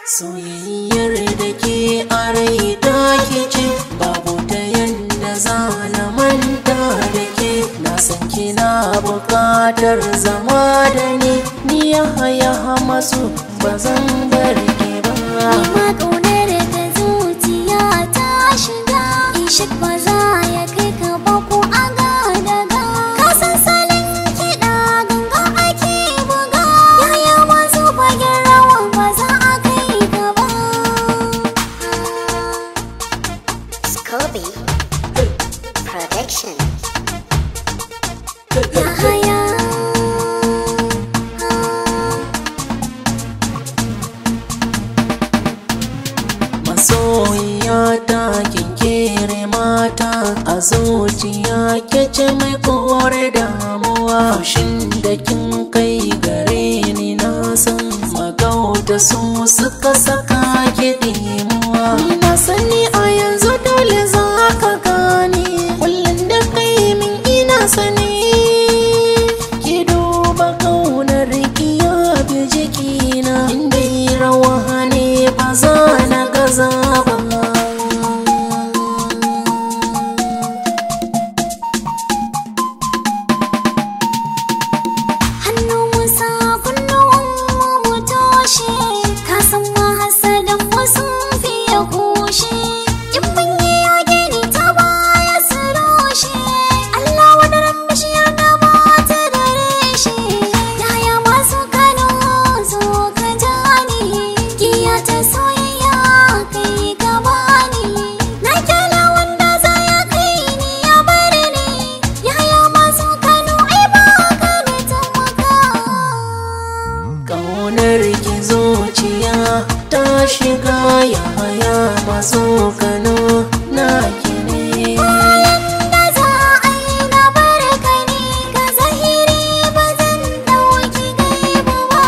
Soyayyar da ke a rai ta ke ce, babu ta yanda za na manta da ke. Na san kina buƙatar zama da ni, ni ya haya masu ba zan bar ke ba. Ma ƙaunar da zuciya ta shiga, Ishak ba za ya kai ka ba ko a daga. Ka san salon kiɗa ganga ake buga, yaya masu fagen rawa ba za a kai ka ba. Scoby Production. Yahaya. Masoyiya ta kinkere mata a zuciya ke ce mai kore damuwa. Fushin da kin kai gare ni na san magauta su suka saka ki ɗimuwa. Ni na sani a yanzu dole za ka gane kullum da kai min ina sani. Ki duba ƙaunar ki ya bi jikina, inda yi rawa ne ba za na gaza ba. Hannu musa kunnuwan mu mu toshe, ka san mahasadan mu sun fiye kushe. In mun yi yage ni ta baya su rushe, Allah wani ran bishiyar da ba ta da reshe. Yaya masu Kano zo ka ja ni, giya ta soyayya kai ka bani. Na kyala wanda za ya kai ni ya bar ni, yaya masu Kano ai ba ka da tamaka. Ƙaunar ki zuciya ta shiga, yaya masu Kano na ki ne. Bayan da za a yi na barka ne, ga zahiri ba zan ɗauki gaibu ba.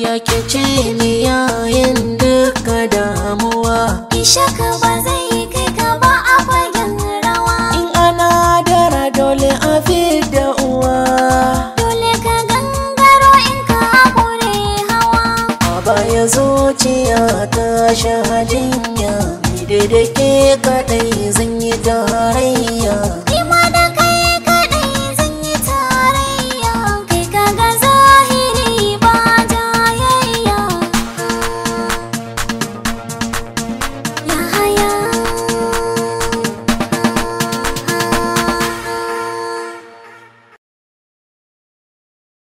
Ya ke ce ni yayin duka damuwa, Ishaka ba zai kai ka ba a fagen rawa. in ana dara dole a fidda uwa. Dole ka gangaro in ka kure hawa. A baya zuciya ta sha jinya, ni da ke kaɗai zan yi tarayya.